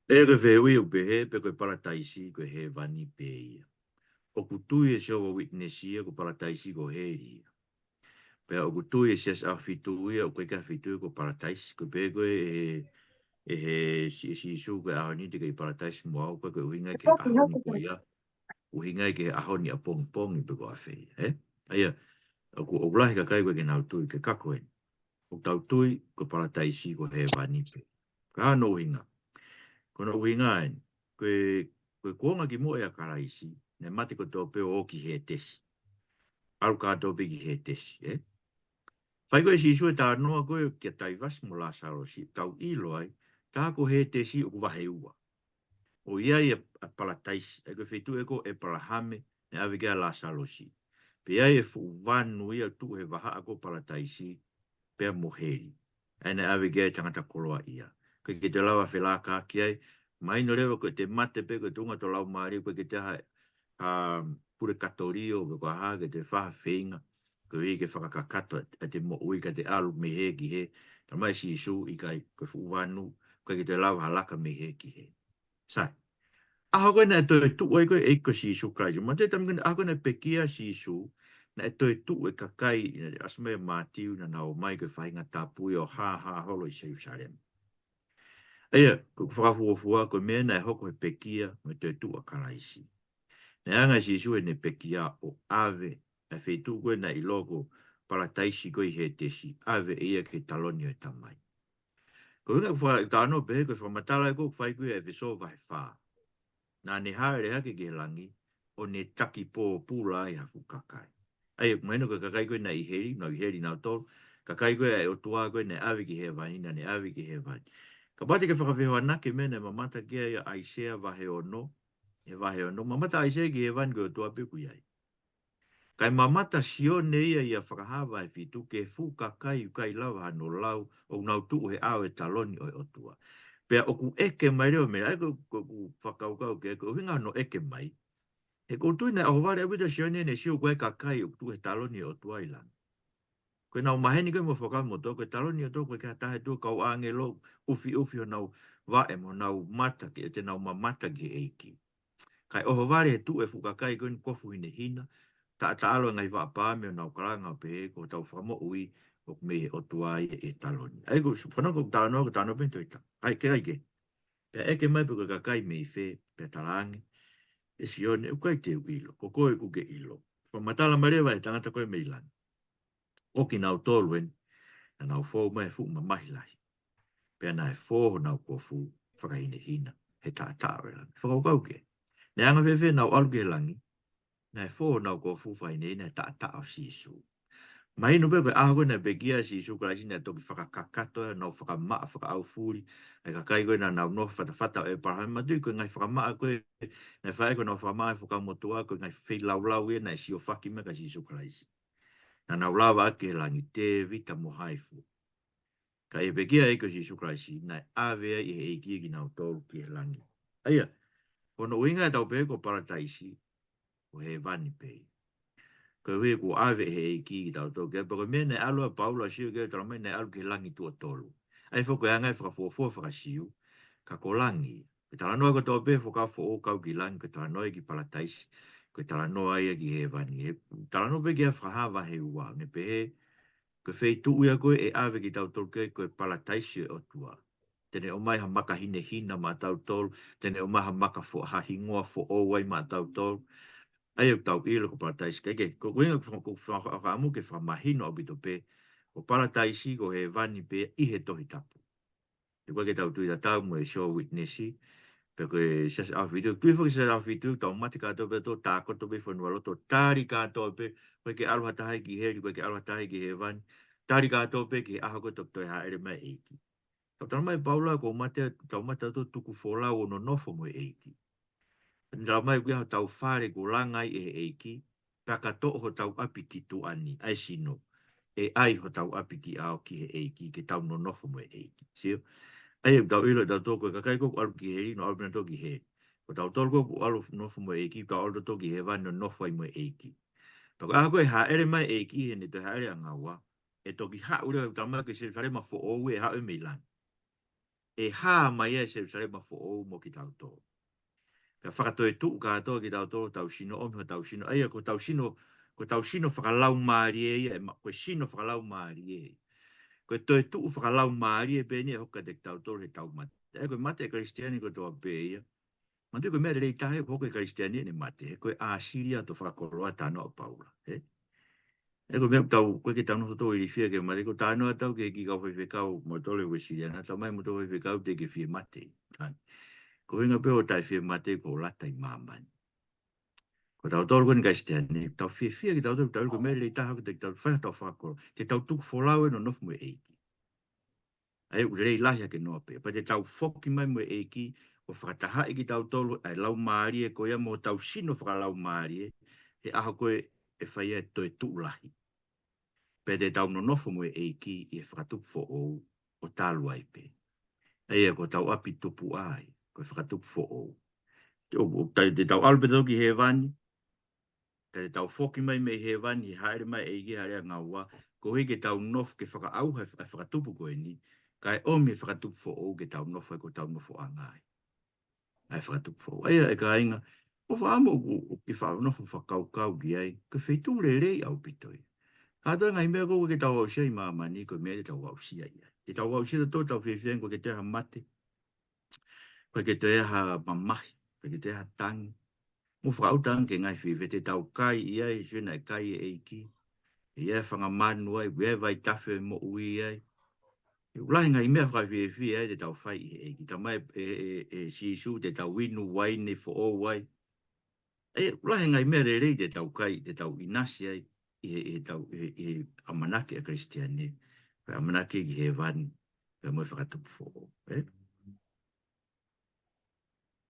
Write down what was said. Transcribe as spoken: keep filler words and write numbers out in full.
ʻE, ko e fehuʻi ʻoku pehē pe ko e palataisi ko e hēvani pē ia. ʻOku tui ʻe Jehovah Witness ia ko e palataisi ko heli ia. Pea ʻoku tui ʻe Siasi ʻAhofitu ia ʻoku ʻikai ke ʻi ai ha feituʻu ia ko e palataisi. Ko e pehē ko ē ʻe he, ʻe he Si-, Sīsū ko e ʻaho ni te ke ʻi palataisi mo au, ko e ʻuhinga ki he ʻaho ni ko ia. ʻUhinga ki he ʻaho ni ʻapongipongi pe ko e hā fē ia, ē? ʻA ia, ʻoku, ʻoku lahi e kakai ʻoku ʻikai ke nau tui, ke kakoe. ʻOku tau tui ko e palataisi ko hēvani pē. Ko e hā hono ʻuhinga? Ko hono ʻuhinga eni, ko e, ko e kuonga kimuʻa ʻia Kalaisi, naʻe mate kotoa pē ʻo ō ki Hētesi. ʻAlu kātoa pē ki Hētesi, ē? Fai ko ē ʻe Sīsū e talanoa ko ē kia Taivasi mo Lāsalosi, tau ʻilo ai, tā ko Hētesi ʻoku vahe ua. ʻOku ʻi ai ʻa, ʻa palataisi, ʻa ia ko e feituʻu ē ko ʻEpalahame, naʻe ʻave ki ai ʻa Lāsalosi. Pea ʻi ai e fuʻu vanu ia tuʻu he vahaʻa ko palataisi, pea mo heli. ʻA ia naʻe ʻave ki ai e tangata koloaʻia. ʻOku ʻikai ke te lava felākaki ki ai, mahino leva ko ʻete mate pē ko e tuʻunga ʻo e laumālie, ʻoku ʻikai ke te ʻi ai ha, um, pulekatōlio pe ko e hā ke te fai ha feinga, koeʻuhi ke fakakakato ʻete moʻui ka te ʻalu mei hē ki hē. Talamai ʻe Sīsū ʻikai, ko e fuʻu vanu, ʻoku ʻikai ke te lava ha laka mei hē ki hē. Sai. ʻAho ko ē naʻe toetuʻu ai ko ē ʻe he ʻEiki ko Sīsū Kalaisi. Mo te tami ko ē ʻaho ko ē naʻe pekia ai ʻa Sīsū, naʻe toetuʻu e kakai, naʻe ʻasi mai ʻa Mātiu, naʻa nau ō mai ko e faʻahinga tapu ia ʻo hāhā holo ʻi Selusalema. ʻA ia, ko e fakafuofua, ko e meʻa naʻe hoko he pekia mo e toetuʻu ʻa Kalaisi. Naʻe hanga ʻe Sīsū heʻene pekia ʻo ʻave ʻa e feituʻu ko ē naʻe ʻiloa ko e palataisi ko ē ʻi Hētesi, ʻave ʻe ia ki he taloni ʻo e Tamai. Ko e ʻuhinga ʻoku fakatalanoa pehē ko e fakamatala ē ʻoku fai ko ē ʻi ʻEfesō vahe fā. Naʻa ne hāʻele hake ki he langi, ʻo ne taki pōpula ai ha fuʻu kakai. ʻA ia, mahino ko e kakai ko ē naʻe ʻi heli, naʻe ʻi heli nautolu, kakai ko ē ʻa e ʻOtua ko ē naʻe ʻave ki hēvani, naʻa ne ʻave ki hēvani. Kapau te ke fakafehoanaki e meʻa naʻe mamata ki ai ʻa ʻAisea vahe ono, he vahe ono, mamata ʻAisea ki hēvani ko e ʻOtua pē ʻoku ʻi ai. Kae mamata Sione ia ʻia Fakahā vahe fitu ki he fuʻu kakai ʻoku ʻikai lava hano lau, ʻoku nau tuʻu he ʻao ʻo e taloni ʻo e ʻOtua. Pea ʻoku ʻeke mai leva mei ai, ko, ko, ko e fakakaukau ke, ko e ʻuhinga hono ʻeke mai. He ʻoku ou tui naʻe ʻohovale ʻaupito ʻa Sione heʻene sio ko e kakai ʻoku tuʻu he taloni ʻo e ʻOtua ʻi langi. Ko ʻenau maheni ko ē mo e Fuakava Motuʻa, ko e taloni ʻo e ʻOtua ʻoku ʻikai ke ʻi ai ha taha ʻe tuʻu, kau ʻāngelo, ʻufiʻufi honau vaʻe mo honau mata ke te nau mamata ki he ʻEiki. Kae ʻohovale he tuʻu e fuʻu kakai ko eni kofu hinehina, taʻataʻalo e ngaahi vaʻa paame ʻo nau kalanga ʻo pehē ko hotau fakamoʻui ʻoku mei he ʻOtua ia ʻi he taloni. ʻA ia ko e fanongo ko e talanoa, ko e talanoa pē ʻeni toe ta. ʻA ia ke, ʻa ia ke. Pea ʻeke mai pe ko e kakai mei fē, pea talaange ʻe Sione, ʻoku ʻikai te u ʻilo, ko koe ʻoku ke ʻilo. Fakamatala mai leva e tangata ko ē mei langi. Ko kinautolu eni, naʻa nau fou mai he fuʻu mamahi lahi. Pea naʻe fō honau kofu fakahinehina he taʻataʻa ʻo e langi. Fakakaukau ke. Naʻe anga fēfē ʻenau ʻalu ki he langi, naʻe fō honau kofu fakahinehina he taʻataʻa ʻo Sīsū. Mahino pē ko e ʻaho ko ē naʻe pekia ai ʻa Sīsū Kalaisi naʻe toki fakakakato ai honau fakamaʻa fakaʻaufuli ʻa e kakai ko ē naʻa nau nofo he fatafata ʻo ʻEpalahame. Manatuʻi ko e ngaahi fakamaʻa ko ē naʻe fai ko ē honau fakamaʻa he Fuakava Motuʻa, ko e ngaahi feilaulau ia naʻe siofaki mai kia Sīsū Kalaisi. Naʻa nau lavaʻaki ki he langi, Tēvita mo hai fua. Ka ʻi he pekia ʻa e ʻEiki ko Sīsū Kalaisi, naʻe ʻave ai ʻe he ʻEiki kinautolu ki he langi. ʻA ia, ko hono ʻuhinga ʻetau pehē ko e palataisi, ko hēvani pē ia. Koeʻuhi kuo ʻave ʻe he ʻEiki kitautolu ki ai, pea ko e meʻa naʻe ʻalu ai ʻa Paula ʻo sio ki ai, talamai naʻe ʻalu ki he langi tuʻo tolu. ʻA ia foki ko e anga e fakafuofua faka-Siu, ka ko langi. Ko e talanoa kotoa pē Fuakava Foʻou kau ki langi, ko e talanoa ia ki palataisi, ko e talanoa ia ki hēvani. He talanoa pē ki ai Fakahā vahe ua, ʻoku ne pehē, ko e feituʻu ia ko ē ʻe ʻave kitautolu ki ai ko e palataisi ʻo e ʻOtua. Te ne ʻomai ha maka hinehina maʻatautolu, te ne ʻomai ha maka fo-, ha hingoa foʻou ai maʻatautolu. ʻA ia ʻoku tau ʻilo ko e palataisi. Kae kehe, ko e ʻuhinga ʻoku fa-, ʻoku fa-, fa-, fakaʻamu ke fakamahino ʻaupito pē, ko e palataisi ko hēvani pē ʻi he Tohi Tapu. He ʻoku ʻikai ke tau tui tatau mo e Jehovah Witness, pe ko e Siasi ʻAhofitu. Tui foki Siasi ʻAhofitu, tau mate kātoa pē ʻo tākoto pē fonualoto, tali kātoa pē, ʻoku ʻikai ke ʻalu ha taha ia ki heli, ʻoku ʻikai ke ʻalu ha taha ia ki hēvani, tali kātoa pē ki he ʻaho ko ē toki toe hāʻele mai e ʻEiki. Tau talamai ʻe Paula ko e mate, tau mate ʻo tuku folau ʻo nonofo mo e ʻEiki. Pea talamai ʻoku ʻi ai hotau fale kuo langa ai ʻe he ʻEiki, pea ka toʻo hotau ʻapi ki tuʻa ni, ʻa e sino, ʻe ʻai hotau ʻapi ki ʻao ki he ʻEiki, ke tau nonofo mo e ʻEiki. Sio? ʻA ia ʻoku tau ʻilo ʻe tautolu ko e kakai ko ē ʻoku ʻalu ki heli, nau ʻalu pē nautolu ki heli. Ko tautolu ko ē ʻoku ʻalu ʻo nonofo mo e ʻEiki, tau ʻalu tautolu ki hēvani ʻo nonofo ai mo e ʻEiki. Pea ko e ʻaho ko ē ʻe hāʻele mai e ʻEiki, heʻene toe hāʻele ʻanga ua, ʻe toki haʻu leva, talamai ko e Selūsalema foʻou ʻe haʻu ia mei langi. ʻe hā mai ai ʻa Selusalema foʻou mo kitautolu. Pea fakatoetuʻu kātoa kitautolu ʻi hotau sino, ʻomi hotau sino. ʻA ia ko hotau sino, ko hotau sino fakalaumālie ia, ʻe ma-, ko e sino fakalaumālie. Ko e toetuʻu fakalaumālie pē eni ʻe hoko kiate kitautolu heʻetau mate. ʻA ia ko e mate ʻa e Kalisitiane kotoa pē ia. Manatuʻi ko e meʻa lelei taha ʻoku hoko ʻi he Kalisitiane ʻene mate, he ko e ʻāsili ʻa hoto fakakoloa, talanoa ʻa Paula, ē? ʻA ia ko e meʻa ʻoku tau, ʻoku ʻikai ke tau nofo ʻo ilifia ki he mate, ko e talanoa ʻatautolu ki he kiʻi kau faifekau, moutolu Uēsiliana, talamai moutolu faifekau teʻeki ke fie mate. ʻA ia. Ko e ʻuhinga pē hoʻo taʻe fie mate ko hoʻo lata ʻi māmani. Ko tautolu ko eni Kalisitiane, tau fiefia kitautolu, tau ko e meʻa lelei taha ʻoku tau fai hotau fakakoloa, te tau tuku folau ʻo nonofo mo e ʻEiki. ʻA ia ʻoku lelei lahi hake noa pē. Pea te tau foki mai mo e ʻEiki ʻo fakatahaʻi kitautolu ʻa e laumālie ko ia mo hotau sino fakalaumālie, he ʻaho ko ē ʻe fai ai e toetuʻu lahi. Pea te tau nonofo mo e ʻEiki ʻi he fakatupu foʻou ʻo talu ai pē. ʻA ia ko hotau ʻapi tupuʻa ia, ko e fakatupu foʻou. Te, ʻo, ʻo, te, te tau ʻalu pē tautolu ki hēvani, ka te tau foki mai mei hēvani, he hāʻele mai e ʻEiki he alea ngāue, koeʻuhi ke tau nofo ke fakaʻauha e fa-, e fakatupu ko eni, kae ʻomi e fakatupu foʻou ke tau nofo ai ko hotau nofoʻanga ia. ʻA e fakatupu foʻou. ʻA ia ʻe kāinga, ʻoku ou fakaʻamu ʻo, ʻo, ʻo ke fakanofo fakakaukau ki ai, ko e feituʻu lelei ʻaupito ia. Kātoa e ngaahi meʻa ko ē ʻoku tau aʻusia ʻi māmani, ko e meʻa te tau aʻusia ia. Te tau aʻusia tautolu hotau fiefia, ʻoku ʻikai ke toe ʻi ai ha mate. ʻOku ʻikai ke toe ʻi ai ha mamahi, ʻoku ʻikai ke toe ʻi ai ha tangi. Mou fakaʻuta ange ki he ngaahi fiefia te tau kai ʻi ai, he sio naʻe kai e ʻEiki. ʻE ʻi ai e fanga manu ai, ʻoku ʻi ai e vaitafe ʻo e moʻui ai. ʻOku lahi e ngaahi meʻa fakafiefia ia te tau fai ʻi he ʻEiki. Talamai ʻe, ʻe, ʻe Sīsū te tau inu uaine foʻou ai. ʻE, ʻoku lahi e ngaahi meʻa lelei te tau kai, te tau ʻinasi ai, ʻi he, ʻi heʻetau, ʻi he, ʻi he ʻamanaki ʻa e Kalisitiane, ko e ʻamanaki ki hēvani, pea mo e fakatupu foʻou, ē?